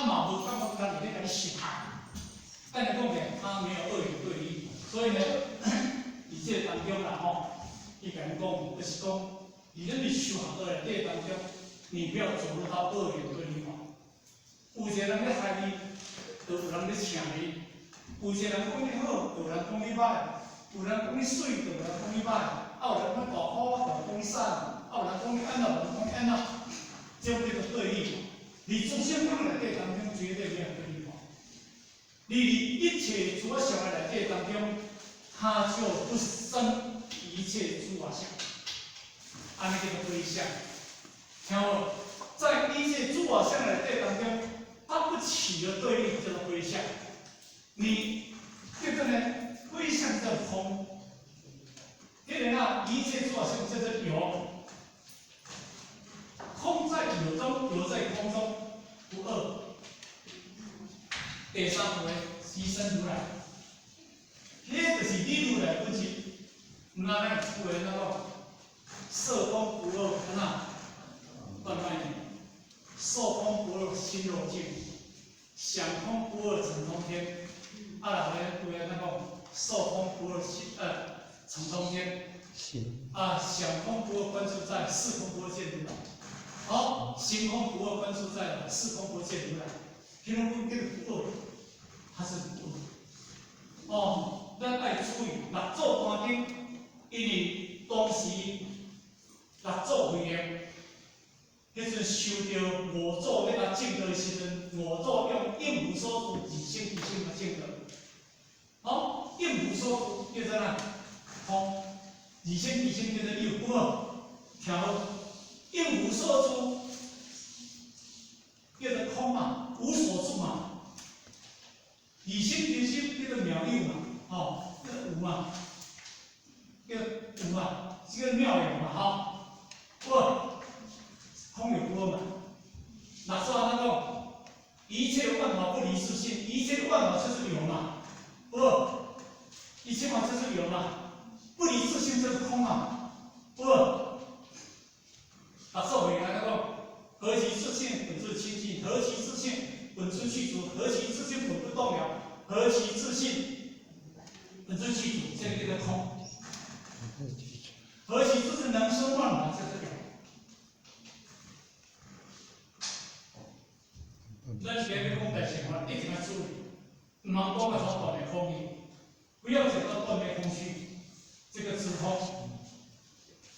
嘛無感覺人咧共你傷害。但是講起來，他沒有二元對立，所以呢，佇這個當中啦吼，伊共咱講，就是講，佇咱佇修學的內底當中，你不要走入到二元對立嘛。有一個人咧害你，就有人咧請你；有一個人講你好，就有人講你歹；有人講你媠，就有人講你歹；啊，有人講大箍，就有人講你瘦；啊，有人講你按怎，有人講你按怎，這種叫做對立。佇諸聖講內底當中，絕對沒有對立。你佇一切諸相的內底當中，他就不生一切諸相，按呢叫做歸相。聽無？在一切諸相內底當中，它不起的對立叫做歸相。你叫做呢？歸相叫空。這個啊，一切諸相叫做有。空在有中，有在空中，不二。第三位，即身如來，彼就是你如來本質。毋那咱有話按怎講？色空不二，按怎？斷外念。受空不二，心若鏡；想空不二，成通天。啊，若咧有話按怎講？受空不二，心成通天。啊，想空不二，觀自在；識空不二，見如來。好，行空不二，觀自在；識空不二，見如來。譬如講叫做不二，它是不二。哦，咱愛注意六祖壇經，因為當時六祖慧能，彼陣受著五祖欲共證道的時陣，五祖用應無所住，自性自性來證道。好，應無所住叫做啥？空，自性自性叫做有，有無？聽好，應無所住叫做空嘛，無所住嘛。自性自性叫做妙有嘛，吼，叫做有嘛，叫有嘛，這個妙有嘛，吼，有無？空有不二嘛。六祖按怎講？一切萬法不離自性，一切萬法就是有嘛，有無？一切萬法就是有嘛，不離自性就是空嘛，有無？六祖慧能按怎講？何其自性本自清淨，何其自性本自具足，何其自性本不動搖，何其自性本自具足，這個叫做空。何其自性能生萬法，這是有。咱今日講大乘法，一定要注意，毋通講到說斷滅空去，不要講到斷滅空虛，這個知空，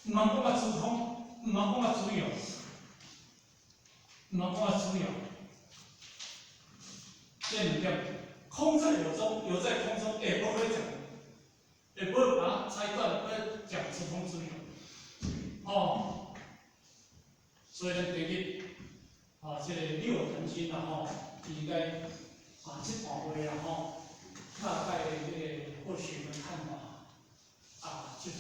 毋通講到知空，毋通講到知有，毋通講到知有。這兩點，空在有中，有在空中，也不會講，也不會把它拆斷，不會講知空知有。哦，所以咱第一，啊，這個六壇經啦吼，應該啊這段話啦吼，大概這個或許的看法啊，就是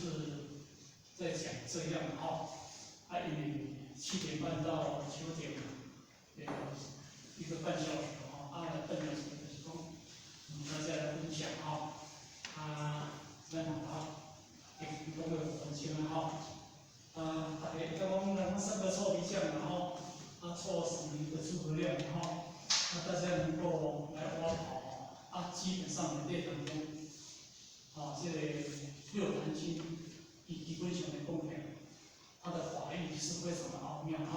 在講這樣吼，啊，因為7點半到9點，1個半小時吼，啊，半小時就是講，大家來分享吼，啊，咱好，會講個5分鐘啊吼，啊，大家剛剛咱三個臭皮匠然後。啊，湊死一個諸葛亮吼，啊，大家能夠來挖寶，啊，基本上內底當中，啊，這個六壇經，伊基本上來講起來，它的法義是非常的奧妙哈。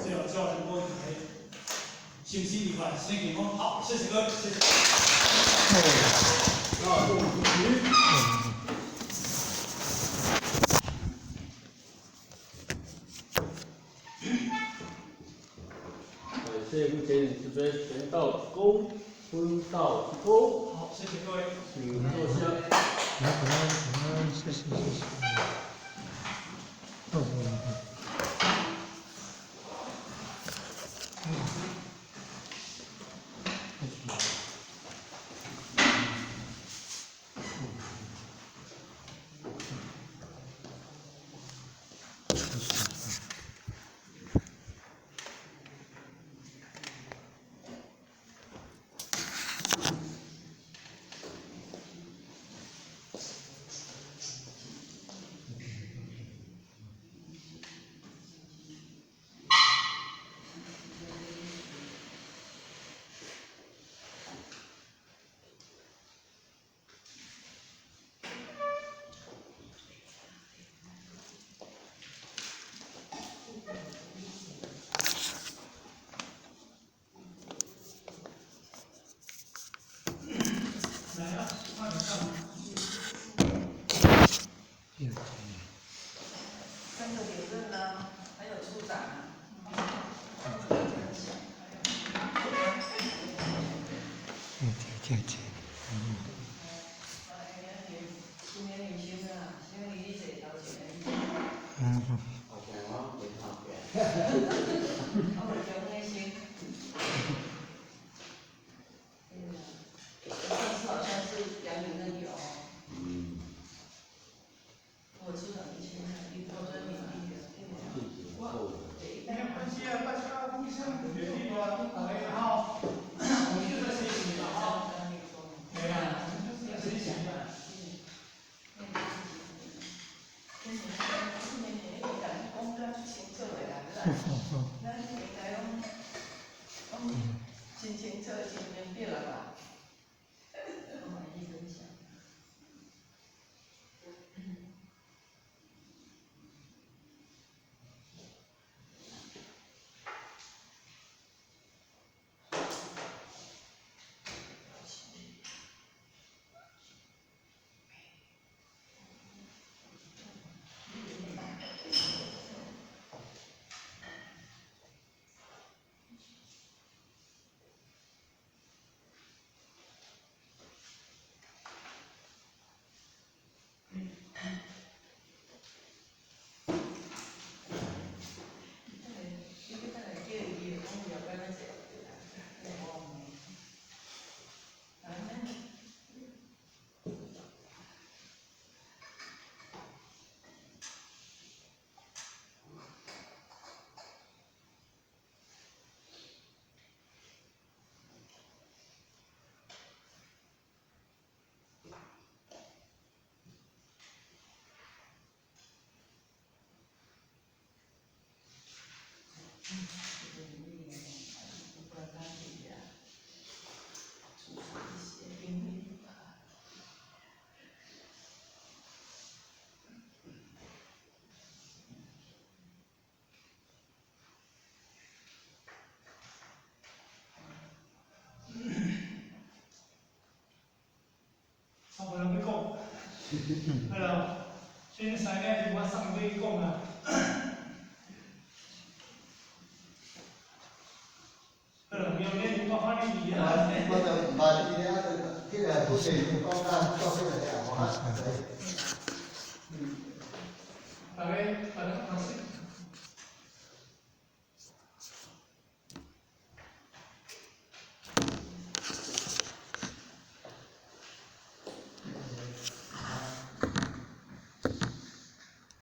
最後叫人過來，身心愉快，身體健康，好，謝謝各位，謝謝。大眾主持。感謝目前這邊全道公分道公。好，謝謝各位。請坐下。來，來，來，謝謝，謝謝。哦，哦。嗯，这这这，嗯。嗯。没关系啊，大家互相勉励啊，大家吼，我们就在学习嘛，吼。对啊，我们就是在学习嘛。差无人欲讲，好啦，先生呢是我送你讲啊。好啦，明年我看你啊。我就毋捌伊咧，迄个不是讲甲到迄个尔，无法。大家，大家，